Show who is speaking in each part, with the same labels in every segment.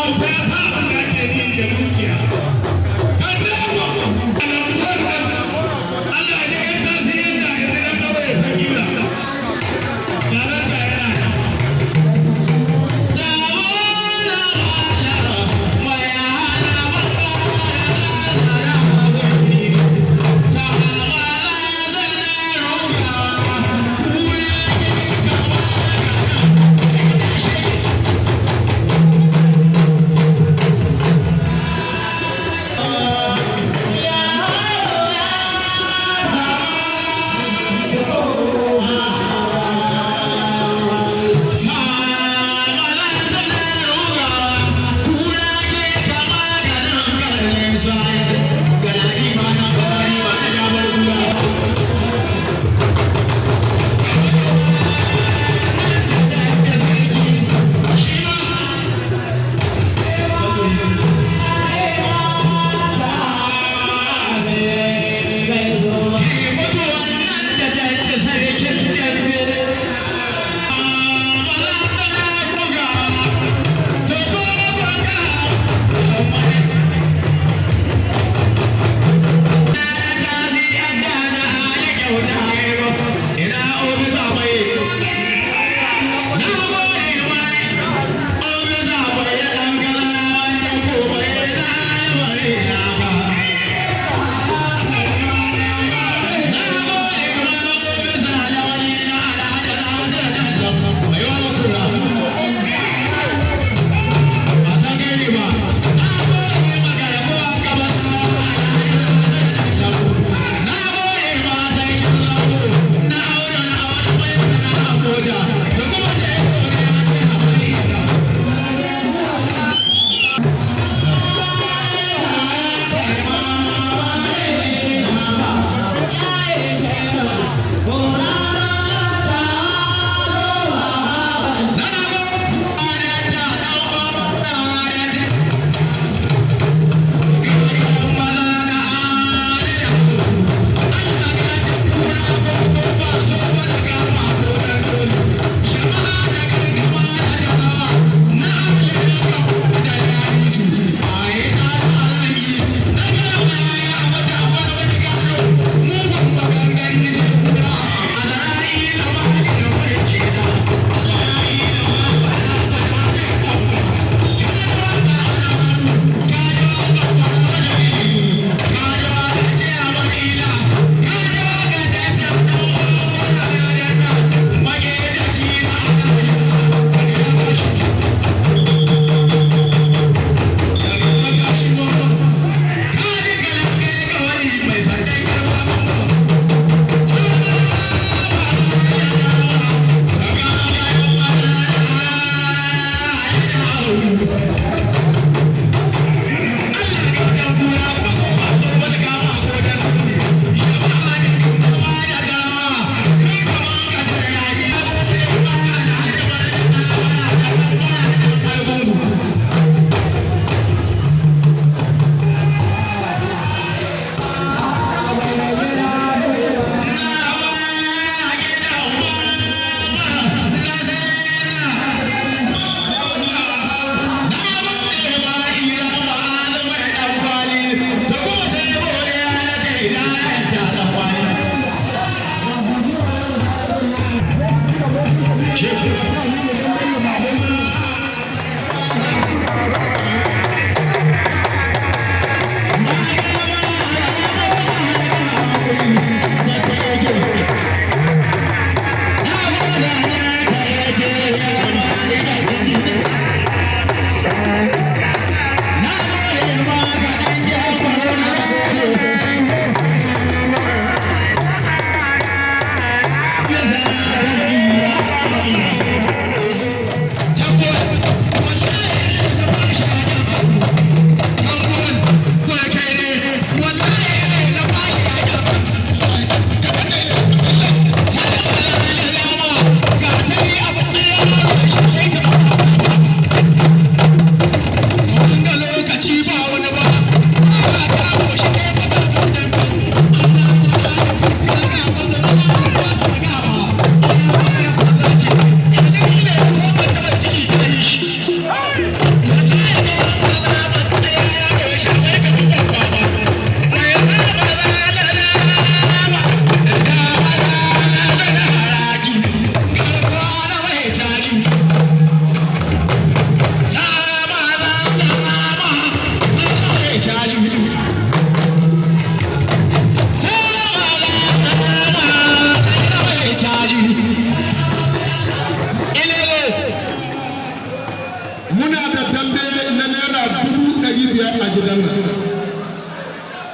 Speaker 1: Musa ya sa abin da ake yi da dukiya. Kan dawo alamuwan nan, Allah ya ji tasirin da yanzu dan kawai ya san kila. Darakta yana nan.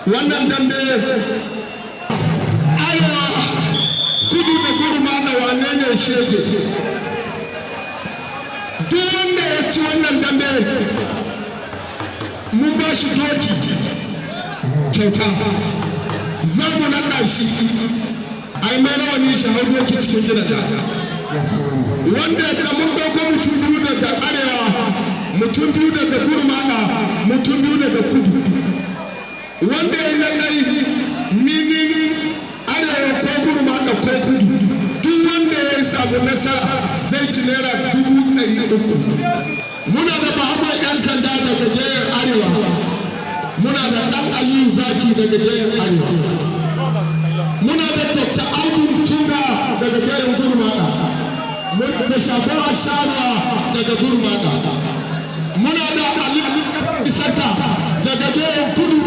Speaker 1: Wannan dambe, arewa, kudu da Gurmada, wane ne shege? Duk wanda ya ci wannan dambe, mun ba shi doki kyauta, za mu naɗa shi, ai mai rawani, shi hau doki cikin gidan. Wanda ya mun ɗauko mutum biyu daga arewa, mutum biyu daga Gurmada, mutum biyu daga kudu. Wanda ya lallai minin arewa ko Gurmada ko kudu, duk wanda ya samu nasara zai ci ₦300,000. Muna da Bahagon 'Yan Sanda daga gefen arewa, muna da Ɗan Aliyu Zaki daga gefen arewa, muna da Dr. Audu Tunga daga gefen Gurmada, da Shafa Shara daga Gurmada, muna da Ali Isata daga gefen kudu,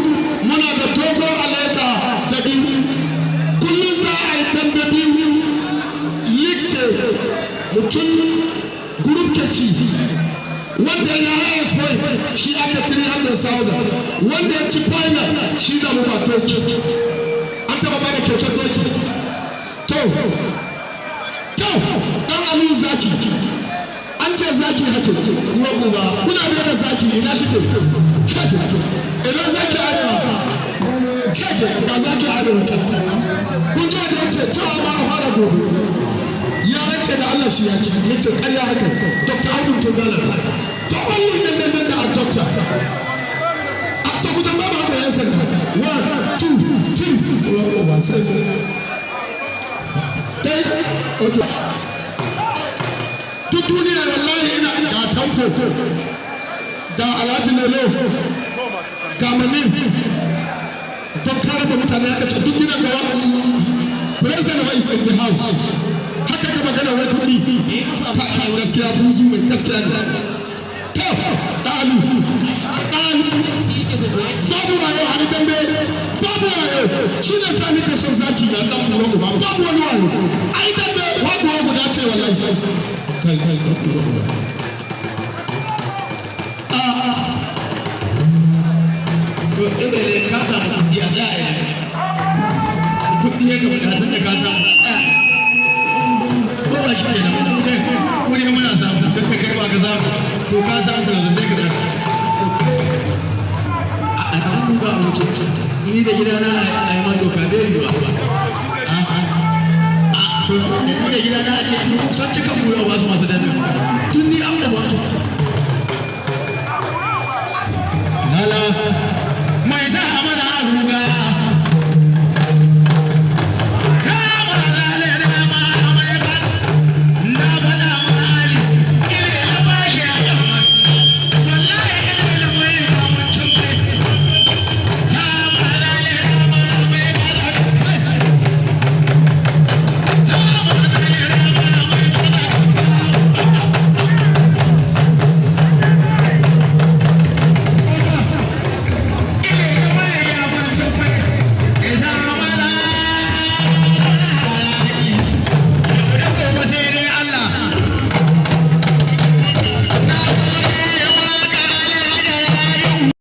Speaker 1: muna da Togo Aleka daga. Kullum za a yi dambe biyu, ce mutum group ke ci. Wanda ya highest point shi aka 300,000. Wanda ya ci final shi za mu ba doki. An taba ba da kyautar doki. To, Dan Aliyu Zaki, an ce zaki hake ruwan uba. Kuna da zaki, ina shi ke? Ina zaki arewa? Ga zaki arewa can. Kun ji da yace cewa ba a fara gobe. Ya rance da Allah shi ya ci. Yace ƙarya haka. Dr. Audu Tungala, to only nan nan da a doctor a to kutan ba ba yan sanda. One, two, three, ruwan uba sai dai. Okay, duk duniya wallahi ina ga Tanko, ga Alhaji Lolo, ga Mani, don kare da mutane aka ce duk gidan gawa. President is in the house. Haka ka magana wai kuɗi, gaskiya buzu mai gaskiya ne. To, ɗalu ɗalu, babu wayo a dambe, babu wayo. Shi ne sa nika son zaki na ɗan buro uba. Babu wani wayo ai dambe, waduwa guda ce wallahi. Kai kai, ɗan buro uba. A
Speaker 2: To, inda ne ka samu kuɗi, a tsaya a kuɗi ya gaba da tun da ka samu tsaya, ko ba shi ke nan kai ko ne muna samu tun da kai ba ka samu. To, ka samu yanzu, sai ka tsaya a ɗan ba a wuce. Ni da gidana a yi man doka bai yiwa. To, da ni da gidana a ce sun cika mu yau, ba su masu dambe.
Speaker 1: Tun